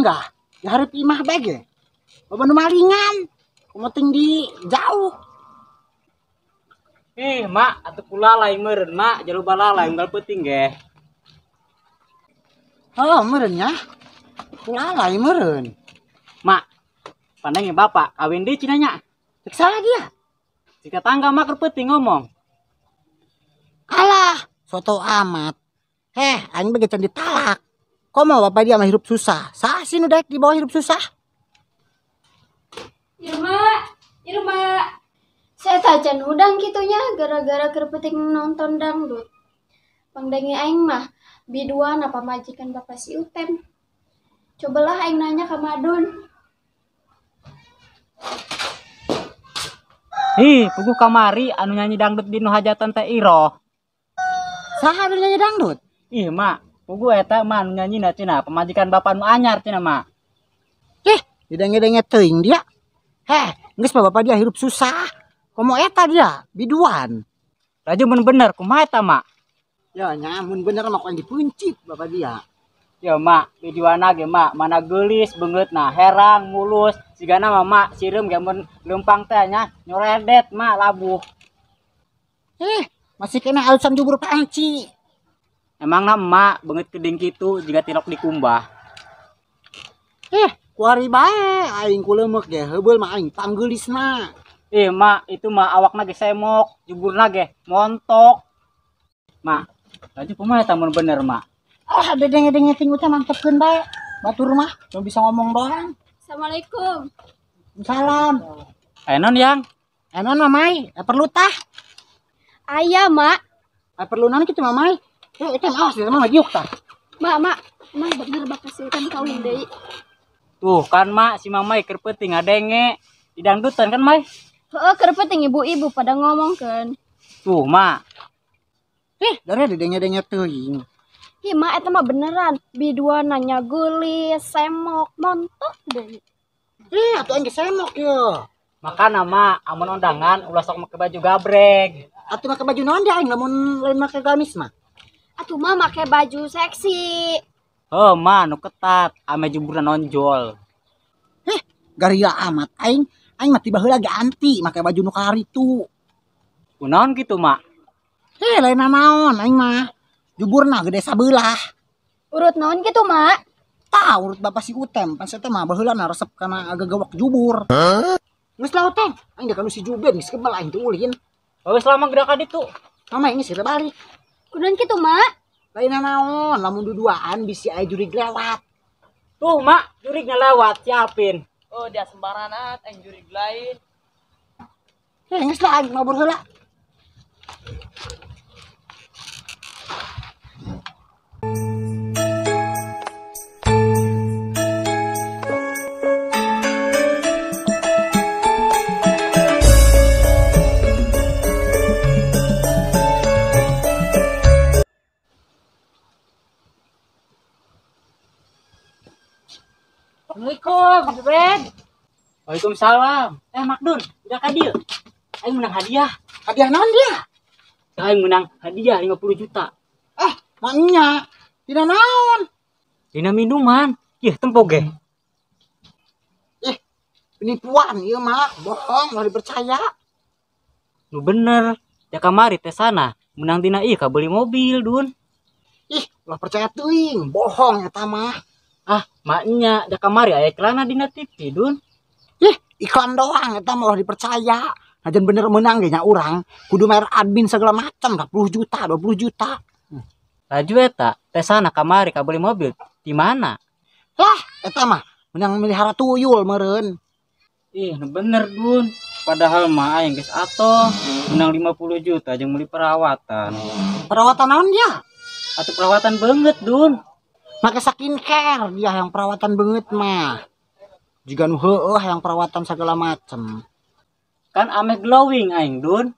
Singgah di hareup imah bae ge. Loba nu malingan. Kumaha di jauh. Ih, mak, atuh kulalai meureun, mak, jalu balalai unggal peuting ge. Oh, meureun nya. Kulalai meureun. Mak, pandangnya bapak kawin deui cenah nya. Cek salah dia. Jika tangga mak keur peuting ngomong. Alah, soto amat. Heh, aing bege can ditalak. Komo bapak dia mah hirup susah. Saha sih nu daek di bawah hirup susah? Ya, mak. Ya, mak. Saya tacan udang gitunya gara-gara keur peuting nonton dangdut. Pangdange aing mah biduan apa majikan bapak si Utem. Cobalah aing nanya ke Madun. Ih, puguh kamari anu nyanyi dangdut di nu hajatan teh Iroh. Saha anu nyanyi dangdut? Ih, mak, puguh eta mah anu nyanyina cenah pamajikan bapak nu anyar cenah, mak. Ih, didenge-denge teuing dia. Heh, geus mah bapak dia hirup susah. Komo eta dia, biduan. Laju mun bener kumaha eta, mak? Ya nya mun bener mah ku aing dipuncit bapak dia. Ya mak, biduana ge mak, mana geulis beungeutna, herang mulus, sigana mah mak sireum ge mun leumpang teh nya nyoredet mak labuh. Masih kena alusan jubur panci. Emangna emak beungeut keding kitu jiga tilok dikumbah. Kuari bae aing ku leumeuk ge heubeul mah aing panggeulisna. Ih, mak, itu mah awakna ge semok, juburna ge montok. Mak, laju kumaha eta mun bener, mak? Ah, dedenge-denge ting teh mantepkeun bae. Batur mah cuma bisa ngomong doang. Assalamualaikum. Salam. Enon yang? Enon mamai, perlu tah? Aya, mak. Perlu naon kitu mamai? Itu awas dia mah diuk tah. Mak, mak, emang bener bapak si Utem kawin deui. Tuh kan, mak, si mamai keur peuting ngadenge di dangdutan kan, Mai? Heeh, keur peuting ibu-ibu pada ngomong kan. Tuh, mak. Dari didenge-denge teuing. Ih, mak, eta mah beneran. Biduan nanya geulis, semok, montok deui. Ih, atuh aing ge semok ye. Makana, mak, amun ondangan ulah sok make baju gabreg. Atuh make baju naon dia aing lamun lain make gamis mah? Atuh mah make baju seksi. Heuh, mak, nu ketat, ame juburna nonjol. Garia amat aing. Aing mah tiba heula ge anti make baju nu karitu. Kunaon kitu, mak? Lain naon aing mah. Juburna gede sabelah. Urut naon kitu, mak? Tah, urut bapak si Utem, pan eta mah baheula na resep kana gagawak jubur. Geus lah Utem, aing da kanu si Juben geus kebal aing teu ulin. Geus lama geura ka ditu. Mama ini sih balik. Kunaon kitu, mak? Lain naon, lamun duduaan bisi aya jurig lewat. Tuh, mak, jurigna lewat siapin. Oh, dia sembarangan, aing jurig lain. Geus lah aing mabur heula. Assalamualaikum, Juben. Waalaikumsalam. Mak Dun, udah ka dieu. Aing menang hadiah. Hadiah naon dia? Aing menang hadiah 50 juta. Maknya tidak naon. Dina minuman. Ih, tempo ge. Penipuan ieu mah, bohong, ulah dipercaya. Nu bener, ya kamari teh sana menang dina ieu kabeli mobil, Dun. Ih, ulah percaya teuing, bohong eta mah. Ah, maknya da kamari aya iklanna dina TV, Dun. Ih, iklan doang eta mah ulah dipercaya. Najan bener menang ge nya urang, kudu bayar admin segala macam, 20 juta, 20 juta. Laju eta teh sana kamari kabeli mobil di mana? Lah, eta mah menang melihara tuyul meureun. Ih, nu bener, Dun. Padahal mah aing geus atoh menang 50 juta jeung meuli perawatan. Perawatan naon dia? Atuh perawatan beungeut, Dun. Make skincare dia yang perawatan beungeut mah. Jiga nu heueuh yang perawatan segala macem. Kan ameh glowing aing, Dun.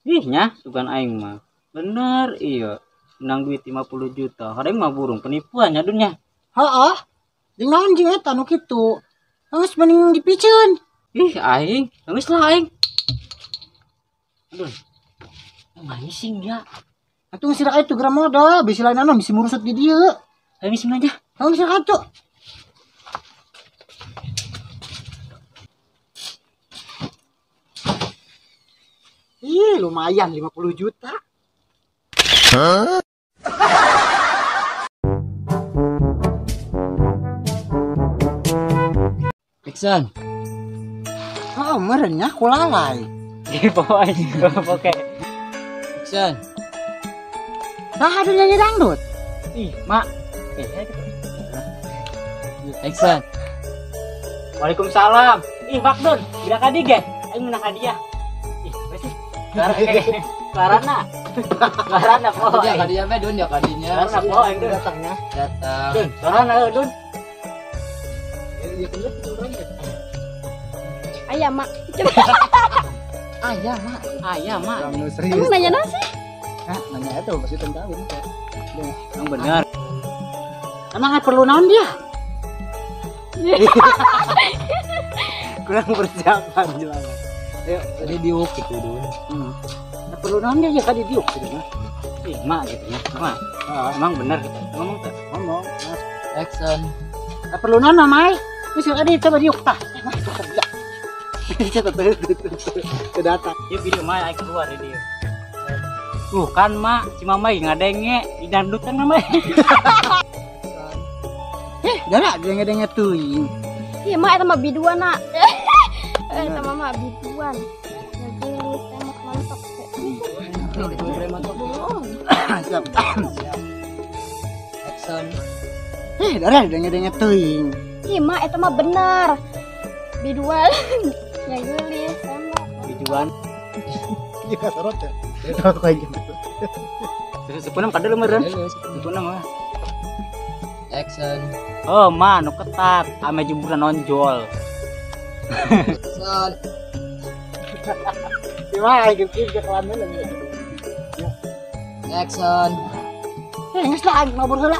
Ih nya, sugan aing mah. Bener iya, menang duit 50 juta. Hareng mah burung penipuan nya, Dun nya. Heeh. Jeung naon jeung eta nu kitu? Geus mending dipiceun. Ih, aing, geus lah aing. Aduh. Ngising dia. Atuh geus sira itu geura modal, bisi lain anu bisi murusut di dieu. Ayo ngising aja. Ayo ngising atuh. Ih, lumayan 50 juta. Hah? Action. Oh, merenya kulalai. Di bawah oke. Action. Nah, ada nyanyi dangdut. Ih, Mak. Action. Waalaikumsalam. Ih, Mak Dun, bila kadi ge? Aing menang hadiah. Ih, apa sih? Clarana. Clarana po. Dia kadinya be Dun ya kadinya. Clarana po aing Dun datangnya. Datang. Dun, Clarana Dun. Ayah, Mak. Ayah, Mak. Ayah, Mak. Kamu nanya nasi? Hah, nanya itu pasti tentang ini. Yang benar. Emang perlu naon dia? Kurang persiapan jelas. Ayo, tadi diuk gitu Dun. Perlu naon dia ya tadi diuk gitu ya. Ih, Mak gitu ya. Mak. Emang benar gitu. Ngomong tuh. Ngomong. Action. Perlu naon Mai? Wis tadi coba diuk tah. Mah itu kerja. Coba datang. Ieu video Mai aing keluar di dieu. Tuh kan Mak, si Mamai ngadenge di dangdutan Mamai. Dah denge-denge teuing. Iya, Mak eta mah biduan, nak. Eta mah mah biduan. Ngagelis tembak mantok. Siap. Action. Dah denge-denge teuing. Iya, Mak eta mah bener. Biduan. Ngagelis tembak. Biduan. Iya, sorot ya. Kayak gitu. Terus sepunam kadeu meureun. Sepunam mah. Action. Oh, Ma, nu ketat, ame jemuran nonjol. Action. Gimana gitu ke kelamin lagi. Action. Geus lah aing mabur heula.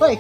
Woi.